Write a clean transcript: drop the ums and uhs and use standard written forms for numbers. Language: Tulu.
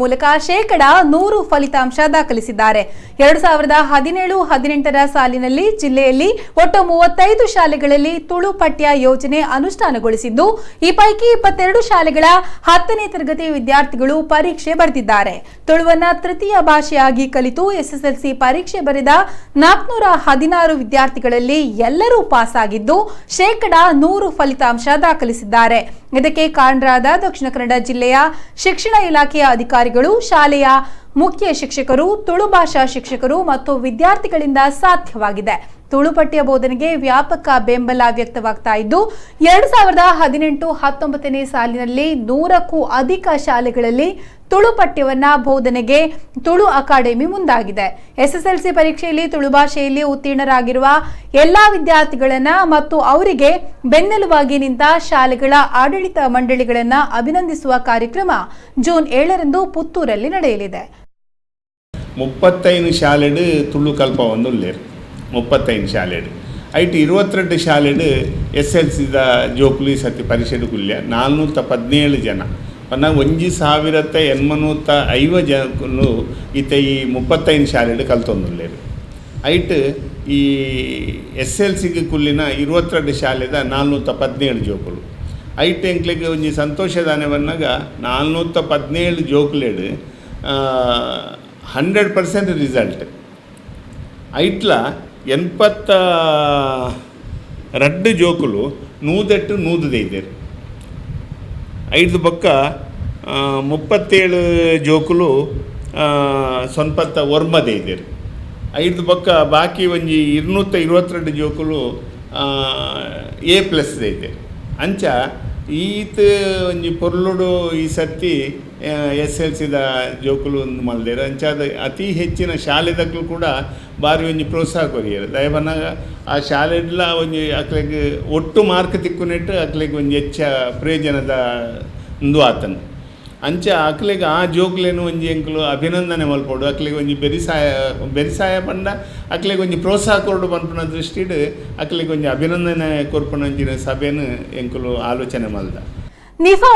ಮೂಲಕ 100% ಫಲಿತಾಂಶ ದಾಖಲಿಸಿದ್ದಾರೆ. 2017-18ರ ಸಾಲಿನಲ್ಲಿ ಜಿಲ್ಲೆಯಲ್ಲಿ ಒಟ್ಟು 35 ಶಾಲೆಗಳಲ್ಲಿ ತುಳು ಪಠ್ಯ ಯೋಜನೆ ಅನುಷ್ಠಾನಗೊಳಿಸಿದ್ದು, ಈ ಪೈಕಿ 22 ಶಾಲೆಗಳ 10ನೇ ತರಗತಿ ವಿದ್ಯಾರ್ಥಿಗಳು ಪರೀಕ್ಷೆ ಬರೆದಿದ್ದಾರೆ. ತುಳುವನ್ನ ತೃತೀಯ ಭಾಷೆಯಾಗಿ ಕಲಿತು ಎಸ್ಎಸ್ಎಲ್ಸಿ ಪರೀಕ್ಷೆ ಬರೆದ 416 ವಿದ್ಯಾರ್ಥಿಗಳಲ್ಲಿ ಎಲ್ಲರೂ ಪಾಸ್ ಆಗಿದ್ದು 100% ಫಲಿತಾಂಶ ದಾಖಲಿಸಿದ್ದಾರೆ. ಇದಕ್ಕೆ ಕಾರಣರಾದ ದಕ್ಷಿಣ ಕನ್ನಡ ಜಿಲ್ಲೆಯ ಶಿಕ್ಷಣ ಇಲಾಖೆಯ ಅಧಿಕಾರಿಗಳು, ಶಾಲೆಯ ಮುಖ್ಯ ಶಿಕ್ಷಕರು, ತುಳು ಭಾಷಾ ಶಿಕ್ಷಕರು ಮತ್ತು ವಿದ್ಯಾರ್ಥಿಗಳಿಂದ ಸಾಧ್ಯವಾಗಿದೆ. ತುಳು ಪಠ್ಯ ಬೋಧನೆಗೆ ವ್ಯಾಪಕ ಬೆಂಬಲ ವ್ಯಕ್ತವಾಗ್ತಾ ಇದ್ದು, 2018-19ನೇ ಸಾಲಿನಲ್ಲಿ 100ಕ್ಕೂ ಅಧಿಕ ಶಾಲೆಗಳಲ್ಲಿ ತುಳು ಪಠ್ಯವನ್ನ ಬೋಧನೆಗೆ ತುಳು ಅಕಾಡೆಮಿ ಮುಂದಾಗಿದೆ. ಎಸ್ಎಸ್ಎಲ್ಸಿ ಪರೀಕ್ಷೆಯಲ್ಲಿ ತುಳು ಭಾಷೆಯಲ್ಲಿ ಉತ್ತೀರ್ಣರಾಗಿರುವ ಎಲ್ಲಾ ವಿದ್ಯಾರ್ಥಿಗಳನ್ನ ಮತ್ತು ಅವರಿಗೆ ಬೆನ್ನೆಲುಬಾಗಿ ನಿಂತ ಶಾಲೆಗಳ ಆಡಳಿತ ಮಂಡಳಿಗಳನ್ನ ಅಭಿನಂದಿಸುವ ಕಾರ್ಯಕ್ರಮ ಜೂನ್ 7ರಂದು ಪುತ್ತೂರಲ್ಲಿ ನಡೆಯಲಿದೆ. 35 ಶಾಲೆಡು ತುಳು ಕಲ್ಪ ಒಂದು 35 ಶಾಲೆಡು ಐಟ್ 22 ಶಾಲೆಡು ಎಸ್ ಎಲ್ ಸಿದ ಜೋಕುಲಿ ಸತಿ ಪರೀಕ್ಷೆ ಕುಲ್ಯ 417 ಜನ ಪನ್ನ 1850 ಜನಕ್ಕೂ ಈತ ಈ 35 ಶಾಲೆಡು ಕಲ್ತೊಂದುಲ್ಲೇರು. ಐಟ್ ಈ ಎಸ್ ಎಲ್ ಸಿಗೆ ಕುಲ್ಲಿನ 22 ಶಾಲೆದ 417 ಜೋಕುಲು. ಐಟ್ ಎಂಕ್ಲೆಗ್ ಒಂಜಿ ಸಂತೋಷದಾನೆ ಬನ್ನಾಗ 417 ಜೋಕುಲೇಡು 100% ರಿಸಲ್ಟ್. ಐಟ್ಲ 82 ಜೋಕುಲು 108 100 ಇದ್ದೇರು. ಐದು ಪಕ್ಕ 37 ಜೋಕುಲು ಸೊನ್ಪತ್ತ ಒರ್ಮದೆ ಇದ್ದೇರು. ಐದು ಪಕ್ಕ ಬಾಕಿ ಒಂಜಿ 222 ಜೋಕುಲು ಎ ಪ್ಲಸ್ ಇದ್ದೇರು. ಅಂಚ ಈತ ಒಂಜಿ ಪೊರ್ಲುಡು ಈ ಸರ್ತಿ ಎಸ್ ಎಲ್ ಸಿದ ಜೋಕುಲು ಒಂದು ಮಲ್ದೇರು. ಅಂಚಾದ ಅತಿ ಹೆಚ್ಚಿನ ಶಾಲೆದಕ್ಕೂ ಕೂಡ ಭಾರಿ ಒಂಜಿ ಪ್ರೋತ್ಸಾಹ ಕೊರಿಯರು. ದಯಬನ್ನಾಗ ಆ ಶಾಲೆಡ್ಲ ಒಂಜಿ ಅಕ್ಲೆಗ್ ಒಟ್ಟು ಮಾರ್ಕ್ ತಿಕ್ಕುನೆಟ್ಟು ಅಕ್ಲೆಗ್ ಒಂಜಿ ಹೆಚ್ಚ ಪ್ರಯೋಜನದ ಒಂದು ಆತನು. ಅಂಚ ಅಕ್ಲೆಗ್ ಆ ಜೋಕುಲೇನು ಒಂಜಿ ಎಂಕುಲು ಅಭಿನಂದನೆ ಮಲ್ಪೊಡು. ಅಕ್ಲೆಗ್ ಒಂಜಿ ಬೆರಿಸಾಯ ಪಂಡ ಅಕ್ಲೆಗ್ ಒಂಜಿ ಪ್ರೋತ್ಸಾಹ ಕೊರಡು ಪನ್ಪುನ ದೃಷ್ಟಿಡ್ ಅಕ್ಲೆಗ್ ಒಂಜಿ ಅಭಿನಂದನೆ ಕೊರ್ಪುನ ಒಂಜಿನ ಸಭೆನು ಎಂಕುಲು ಆಲೋಚನೆ ಮಲ್ದ. ನಿಫಾ